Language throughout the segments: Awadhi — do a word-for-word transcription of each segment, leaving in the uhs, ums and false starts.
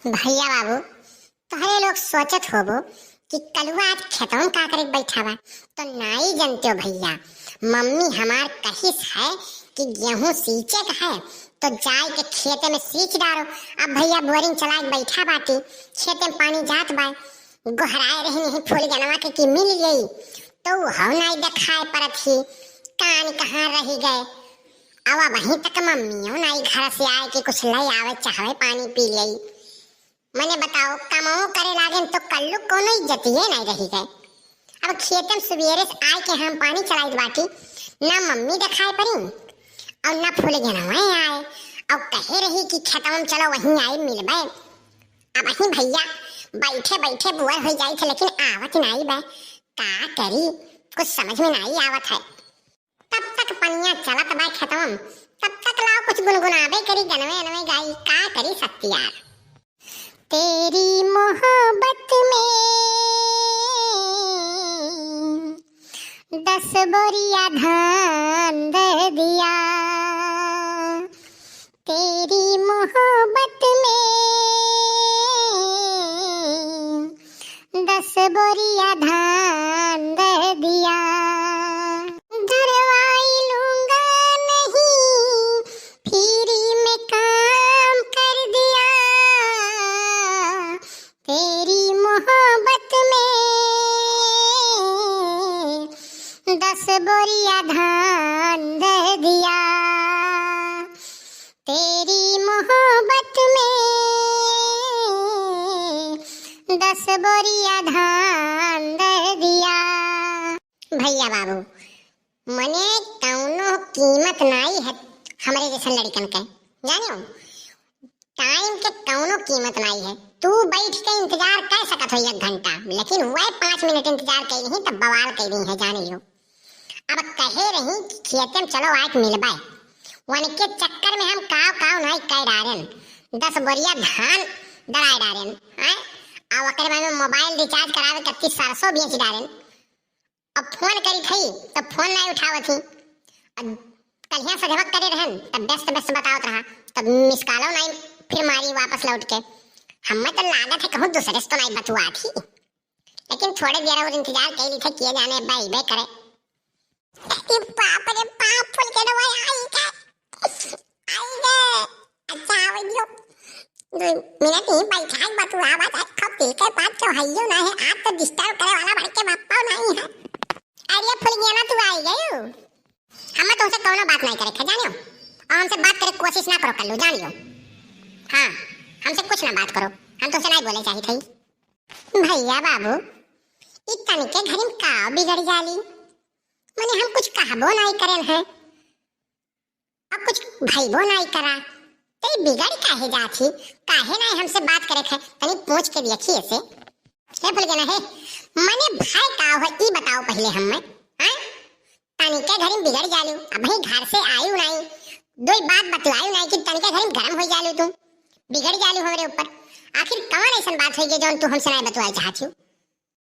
भइया बाबू, तोहरे लोग सोचत होबो कि कलुआ आज खेतवन का करे बैठा बा, तो नाई जनत्यो भइया, मम्मी हमार कहिस है कि गेहूं सींचे का है, तो जाए के खेते में सींच डारो। अब भइया बोरिंग चलाए के बैठा बाटी, खेते में पानी जात बा, गोहराए रही नहीं फूल गेनवा के कि मिल गई, तो उहौ नाई देखाए परत ही, कान कहाँ रहि गए। अब अबहीं तक मम्मियो नाई घर से आए कि कुछ ले आवे चाहे पानी पी लेई। मने बताओ, कमवो करे लागेन तो कल्लू कोनो इज्जतिये नाई रहि गए। अब खेते में सुबेरे से आए के हम पानी चलाइत बाटी, ना मम्मी देखाए पड़ी और ना फूल गेनवा आए। और कहे रही कि खेतवा में चलो वहीं आए मिलबे। अबहीं भइया बैठे बैठे बोर होइ जाई थे, लेकिन आवत नाई बे। का करी, कुछ समझ में नाई आवत है। तब तक पनिया चलत बा खेतवा में, तब तक लाओ कुछ गुनगुनाबे करी, गनवे अनवे गाई, का करी सत्तियार। तेरी मोहब्बत में दस बोरिया धान दे दिया, तेरी मोहब्बत में दस बोरिया धान दे दिया। धरवाई लूंगा नहीं, फ्री में काम कर दिया। तेरी मोहब्बत में दस बोरिया धान दे दिया। तेरी मोहब्बत में दस बोरिया धान दे दिया। भइया बाबू, मने कौनो कीमत नाई है हमरे जैसन लड़िकन के, जानियो? टाइम के कौनो कीमत नाई है। तू बैठ के इंतजार कर सकत हो एक घंटा, लेकिन वह पाँच मिनट इंतजार कई रही तब बवाल कई रही है, जान लियो। अब कहे रही कि खेते में चलो आके मिलबे, वनके चक्कर में हम काव काव नाई कह डारेन, दस बोरिया धान दराए डारेन, हैं? आ ओकरे बाद में मोबाइल रिचार्ज करावे कत्ती सरसों बेच डारेन। अब फोन करी थी तो फोन नाई उठावत ही। अब कलिया सजवक करे रहन तब व्यस्त व्यस्त बतावत रहा, तब मिस कॉलो नाई फिर मारी वापस लौट के। हमें तो लागत है कहूँ दूसरे से तो नाई बतुआ थी, लेकिन थोड़े देर और इंतजार कर ली थे, किए जाने अब्बा अइबे करे। अरे बाप रे बाप, फूल के डबा आई का? आई गे। अच्छा, आवे दियो। दो मिनट ही बैठा है, बतुआ बात है, खब दिल के बात तो है ही ना है, आज तो डिस्टर्ब करे वाला भाई के बापा नहीं है। अरे फुलगियाना, तू आई गयो। हमें तुमसे कौनो बात नहीं करे थे, जानियो। और हमसे बात करे कोशिश ना करो कल्लू, जानियो। हाँ, हमसे कुछ ना बात करो, हम तुमसे नहीं बोले चाहिए थे। भइया बाबू, ई तनिके घरी में का बिगड़ जाली? मने हम कुछ कहबो नहीं करेन है। अब कुछ भइबो नाई करा, तो ई बिगड़ काहे जात ही? काहे नाई हमसे बात करे थे? तनी पूछ के देखी ऐसे। हे फुलगेना हे, मने भाई का हो, ई बताओ पहले हमें, हाँ? तनिके घरी में बिगड़ जालू, अबहीं घर से आयु नाई, दोई बात बतलायु नाई कि तनिके घरी में गरम हो जालू तू, बिगड़ जालू हमरे ऊपर। आखिर कौन ऐसन बात होई गई जौन तू हमसे नाई बतलाए चाहत हो?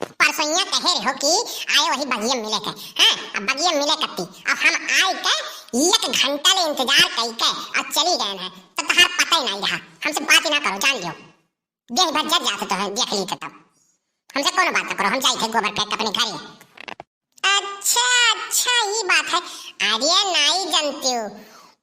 परसोइया कहे रहो कि आए वही बगिया मिले के, हैं? अब बगिया मिले कत्ती, अब हम आए के एक घंटा ले इंतजार कई के और चली गए हैं, तो तहार पता ही नहीं रहा। हमसे बात ही ना करो, जान लियो। देह भर जर जाते तो है, देख ली तो तब। हमसे कोनो बात ना करो, हम जाई थे गोबर फेंक के अपने घरे। अच्छा, अच्छा, ई बात है। अरे नाई जनतियो,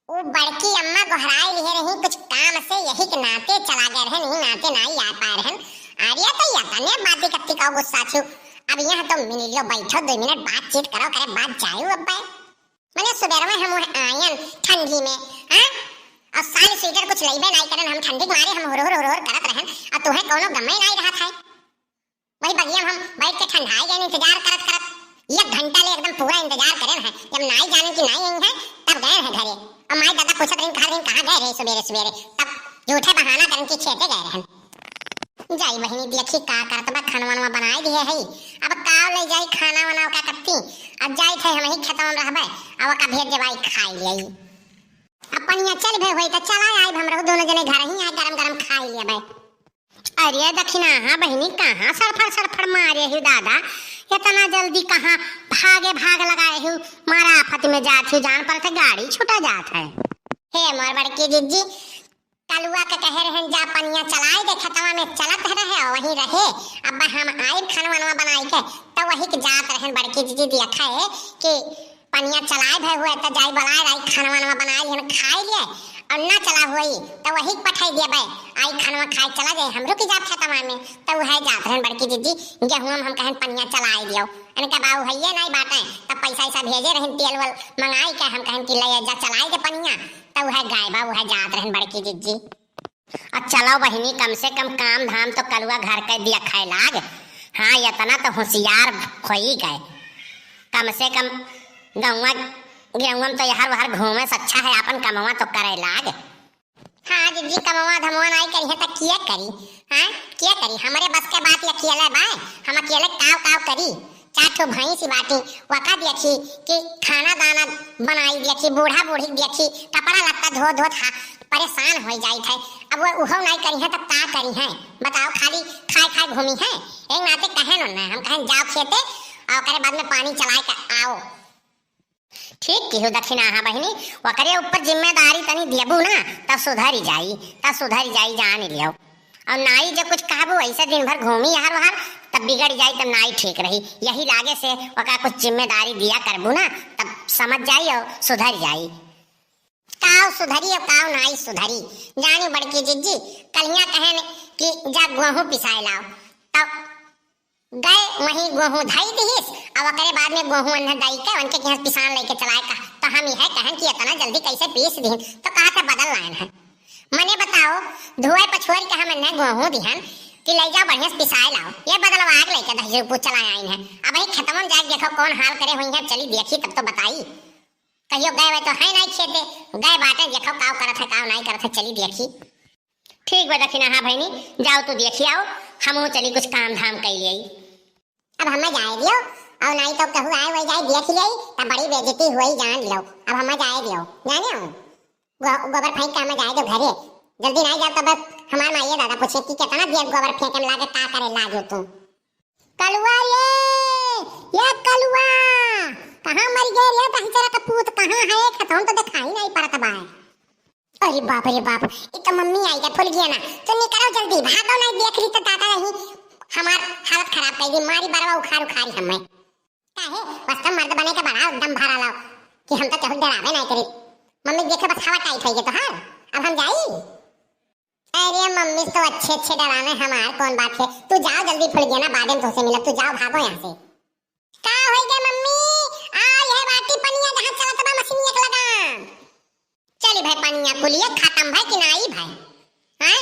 उ बड़की अम्मा गोहराए लिहे रही कुछ काम से, यही के नाते चला गए रहन, यही नाते नाई आ पाए रहन। अरे तो या तने बात कत्ती का गुस्सा थियो। अब यहाँ तो मिल लियो, बैठो, दो मिनट बातचीत करो, करे बात जायू अब। मने सुबेरवा हम वह आयन ठंडी में, हाँ? और साल स्वेटर कुछ लइबे नाई करन, हम ठंडी के मारे हम हुरहुर हुरहुर करत रहन, और तुहे कोनो गमे नाई रहत है। वही बगिया में हम बैठ के ठंडाए गए इंतजार करत करत। एक घंटा ले एकदम पूरा इंतजार करेन है। जब नाई जाने कि नाई आई है, तब गए हैं घरे। और माई दादा पूछत रही, कहा रही, "कहाँ गए रहे सुबेरे सुबेरे?" तब झूठे बहाना करन कि खेते गए रहन। जाई बहिनी, देखी का करत बा, खाना वाना बनाए दिए है। अब का ले जाई खाना वाना का कत्ती? अब जाई थे हम ही खेतवा में रहबे, अब का भेज देबाई खाई ले। अब पनिया चल भे होई त चला आई, हम रहो दोनों जने घर ही आए, गरम गरम खाई लेबे। अरे दखिनहा बहिनी, कहाँ सरफर सरफर मारे हू दादा, इतना जल्दी कहाँ भागे भाग लगाए हू, मारा आफत में जात हू, जान पर थे गाड़ी छूटा जात है। हे मोर बड़की जिज्जी, कलुआ के कहे रहन, "जा पनिया चलाए दे खेतवा में।" चलत रहे, वहीं रहे। अब हम आइब खाना वाना बनाई के, तो वही के जात रहन बड़की जिज्जी देखा है कि पनिया चलाए भय हुए, तो जाई बोलाए, आई खाना वाना बनाए लिहन, खाए लिए, और ना चला हुई, तो वही के पठाई दिया बे, आई खाना खाए चला जाए, हमरो की जात खेतवा में। तो वह जात रहन बड़की जिज्जी, गेहूं में हम कहन पनिया चलाए दियो, इनका बाबू है ये नहीं बाटे, तब पैसा ऐसा भेजे रहन, तेल वेल मंगाई के हम कहन कि ले जा चलाए दे पनिया, तो वह गाय बा, वह जात रहन बड़की जिज्जी। आ चलो बहिनी, कम से कम काम धाम तो कलुआ घर के दिया खाए लाग। हाँ, इतना तो होशियार होई गए। कम से कम गौवा गेहूं तो यहर वहर घूमे से अच्छा है, आपन कमवा तो करे लाग। हाँ जिज्जी, कमवा धमवा नाई करी है तो किया करी? हाँ, किया करी? हमरे बस के बात ये अकेले बाय, हम अकेले काव काव करी? चार ठो भैंस बाटी, वका देखी कि खाना दाना बनाई देखी, बूढ़ा बूढ़ी देखी, कपड़ा लत्ता धो धो था परेशान हो जाई थे। अब वो उहो नाई करी है तो का करी है बताओ, खाली खाए खाए घूमी है। एक नाते कहे न, हम कहें जाओ खेते और ओकरे बाद में पानी चलाए के आओ। ठीक किहू दखिनाहा बहिनी, ओकरे ऊपर जिम्मेदारी तनी देबू ना, तब सुधरी जाई, तब सुधरी जाई, जान लियो। और नाई जो कुछ कहबू, ऐसे दिन भर घूमी यार वहार, तब बिगड़ जाई, तब नाई ठीक रही। यही लागे से ओका कुछ जिम्मेदारी दिया करबू ना, तब समझ जाई और सुधर जाई। काव सुधरी और काव नाई सुधरी, जानी बड़की जिज्जी, कलिया कहन कि जा गोहूं पिसाए लाओ, तब गए वहीं गोहूं धई दिहिस, अब ओकरे बाद में गोहूं अन्ह दई के उनके किहाँ पिसान लेके चलाए का, तो हम यह कहन कि इतना जल्दी कैसे पीस दिहिन, तो कहा था बदल लायन है। मने बताओ, धोए पछोर के हम अन्ह गोहूं दिहन कि ले जाओ बढ़िया से पिसाए लाओ, ये बदलवा के लेके दहिजरू पूत चला आइन है। अब ही खेतवन जाके देखो कौन हाल करे हुई है, चली देखी तब तो बताई। कहियो गए हुए तो है नहीं खेते, गए बाटे देखो काव करत है काव नहीं करत है, चली देखी। ठीक बा दखिनाहा बहिनी, जाओ तू देखी आओ, हमहू चली कुछ काम धाम कई आई। अब हमें जाए दियो, और नहीं तो कहू आए वही जाए देख ले, तब बड़ी बेइज्जती हुई जान लो। अब हमें जाए दियो, जाने हो? गो-, गोबर फेंक के हमें जाए दो घरे, जल्दी नहीं जाओ तब हमार माइये दादा पूछे कि कितना देर गोबर फेंके में लागे, का करे लागे तू। कलुआ रे, ये कलुआ, कहाँ मर गए रे दहिजरा का पूत, कहाँ है? खेतवन तो दिखाई नहीं पड़त बा। अरे बाप रे बाप, ई तो मम्मी आई गए, फुलगिया ना। तो निकरो जल्दी, भागो, नहीं देख ली तो दादा रही हमार हालत खराब कर दी, मारी बरवा उखाड़ उखाड़ी हमें। काहे? बस तो मर्द बने के बड़ा दम भरा लाओ कि हम तो केहू डरावे नहीं करी। मम्मी देखे बस हवा टाइट होई गई तो हार, अब हम जाई। अरे मम्मी तो अच्छे अच्छे डरावे, हमार कौन बात है, तू जाओ जल्दी फुलगिया ना, बाद में तुमसे मिलब, तू जाओ भागो यहाँ से। का होई गए मम्मी? आ, यह बाटी पनिया जहाँ चलत बा मशीनिया के लगा। चली भाई पनिया कुलिया खत्म भाई कि नाई भाई? हैं?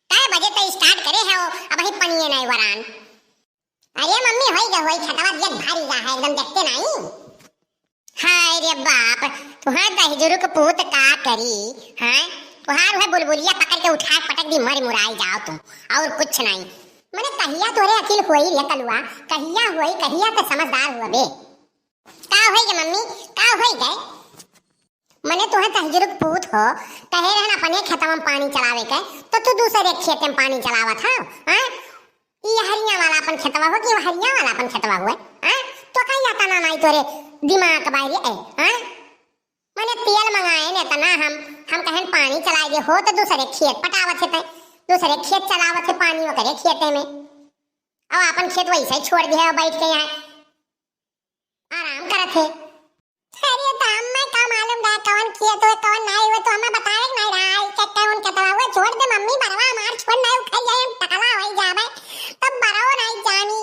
कै बजे तो स्टार्ट करे है वो, अब ही पनिया नाई वरान। अरे मम्मी होई गए, होई खेतवा दिया भारी जा है, एकदम देखते नाई। हाय रे बाप, तुहार दहिजरू के पूत का करी, हैं? तुहार वह बुलबुलिया पकड़ के उठा के पटक दी, मर मुराई जाओ तुम, और कुछ नहीं। मने कहिया तोरे अकिल होई रे कलुआ, कहिया होई, कहिया ते समझदार हुआ बे? का होई गे मम्मी, का होई गे? मने तुहे दहिजरू के पूत हो, कहे रहन अपने खेतवा में पानी चलावे के, तो तू दूसरे खेत में पानी चलावत हो, हैं? ई हरिया वाला अपन खेतवा हो कि हरिया वाला अपन खेतवा हुए, हैं? तो कहीं आता ना नाई तोरे दिमाग बाहरी है, हैं? मने तेल मंगाए ने तना हम, हम कहन पानी चलाए दे हो तो दूसरे खेत पटावत है, तै दूसरे खेत चलावत है पानी ओकरे खेते में। अब अपन खेत वैसे ही छोड़ दिया बैठ के यहाँ आराम करत है। अरे तो हमें का मालूम रहा कौन खेत हुए कौन नहीं हुए, तो हमें बतावे के नहीं रहा है कि कौन खेतवा हुए। छोड़ दे मम्मी, बरवा हमार छोड़ नहीं उखाई जाए, हम टकला होई जावे, तब बरवा नहीं जानी।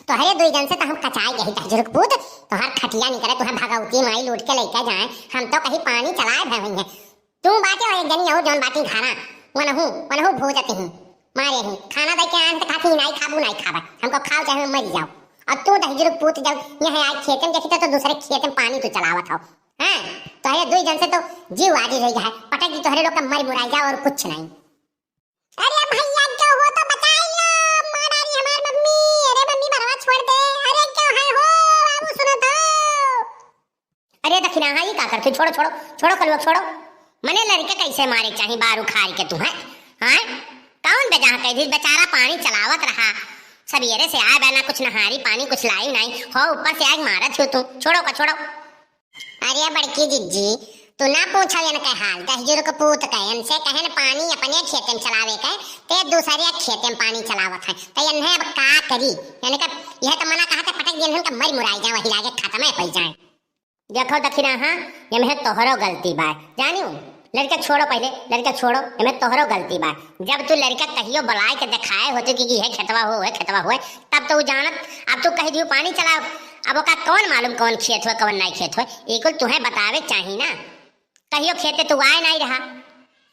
तोहरे दुई जन से तो हम कचाई गई दहिजरू के पूत, तोहर खटिया नहीं करे, तुहे भगवती माई लूट के लेके जाए, हम तो कहीं पानी चलाए भय हुई है। तू बाटे और एक जनी और जौन बाटी घरा, वनहू, वनहू भूजत ही, मारे ही, खाना दे के आन तो खाती नहीं खाबू नहीं खाबा, हमको खाओ चाहे मर जाओ। और तू दहिजरू के पूत जब यहाँ आए खेत में देखी तो, तो दूसरे खेत में पानी तू चलावत हो, हैं? तोहरे दुई जन से तो जीव आजी रही है, पटक दी तोहरे लोग का मर मुराई जाओ और कुछ नहीं। अरे भैया, क्यों हो तो बचाई लो, मार डाली हमार मम्मी। अरे मम्मी, बरवा छोड़ दे। अरे क्यों है हो बाबू, सुनो तो। अरे दखिनाहा, ये का करते? छोड़ो, छोड़ो, छोड़ो कलुआ, छोड़ो। मने लड़के कैसे मारे चाही बारू खार के तू, हैं? हाँ? कौन बेजाह कह दी? बेचारा पानी चलावत रहा, सवेरे से आए बा, ना कुछ नहारी पानी कुछ लाई नहीं हो, ऊपर से आज मारत हो तू। छोड़ो का, छोड़ो। अरे बड़की जिज्जी, तू ना पूछो इनके हाल, दहिजर के पूत के, इनसे कहे न पानी अपने खेते में चलावे के, ते दूसरे के खेते में पानी चलावत है। ते इन्हें अब का करी? इनके यह तो मना कहा थे पटक दिए, इनके मरी मुराई जाए, वही लागे खत्म है पै जाए। देखो दखिना, हाँ, एमे तोहरो गलती बा, जानियो। लड़का छोड़ो पहले, लड़का छोड़ो, एमे तोहरो गलती बा। जब तू लड़का कहियो बुलाए के देखाए होते कि, कि हे खेतवा हो, हे खेतवा हो, तब तो उ जानत। अब तू कह दियो पानी चलाओ, अब ओका कौन मालूम कौन खेत हो, कौन नाई खेत हो, ई कुल तुहें बतावे चाही ना। कहियो खेते तू आए नाई रहा,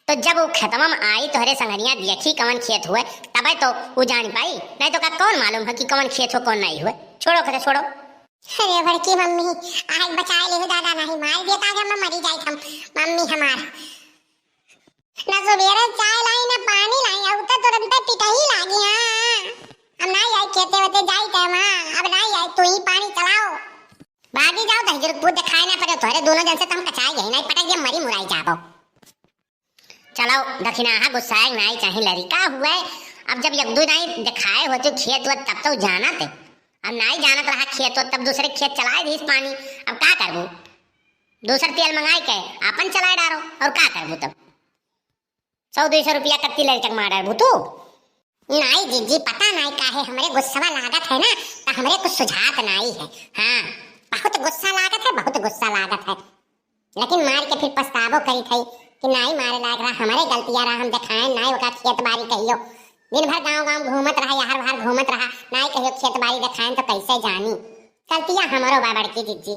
तो जब उ खेतवा में आई तोहरे संगरिया देखी कौन खेत हुए, तबे तो उ जान पाई, नहीं तो का कौन मालूम है कि कौन खेत हो कौन नाई हुए। छोड़ो खेते, छोड़ो। अरे बड़की मम्मी, आज बचाए ले दादा, नहीं मार देता कि हम मरी जाए हम, मम्मी हमार। ना सुबेरे चाय लाई ना पानी लाई, अब तो तुरंत पिटही लागी। हाँ, अब ना आई खेते वेते जाई ते वहाँ, अब ना आई, तू ही पानी चलाओ। भागी जाओ, दहिजर पूत देखाए ना पड़े, तोहरे दोनों जन से तो हम कचाए गए, नहीं पटक दिए मरी मुराई जाबो। चलो दखिना, हाँ, गुस्साए नाई चाही, लड़का हुए। अब जब एक दो नाई देखाए होते खेत हुए तब तो जानत है, अब नाई जानत रहा खेत हुए तब दूसरे खेत चलाए दीस पानी। अब का करबू? दूसर तेल मंगाए के आपन चलाए डारो, और का करबू तब? सौ दो सौ रुपया कत्ती लड़का के मार डारबू तू? नाई जिज्जी, पता नाई काहे हमरे गुस्सा लागत है ना, तो हमरे कुछ सुझात नाई है। हाँ, बहुत गुस्सा लागत है, बहुत गुस्सा लागत है। लेकिन मार के फिर पछताबो करी थई कि नाई मारे लायक रहा, हमरे गलतिया रहा, हम देखाएन नाई ओका खेत बारी कहियो। दिन भर गांव गांव घूमत रहा, यार बाहर घूमत रहा, नाई कहियो खेत बारी देखाएन तो कैसे जानी? गलतिया हमरो बा बड़की जिज्जी।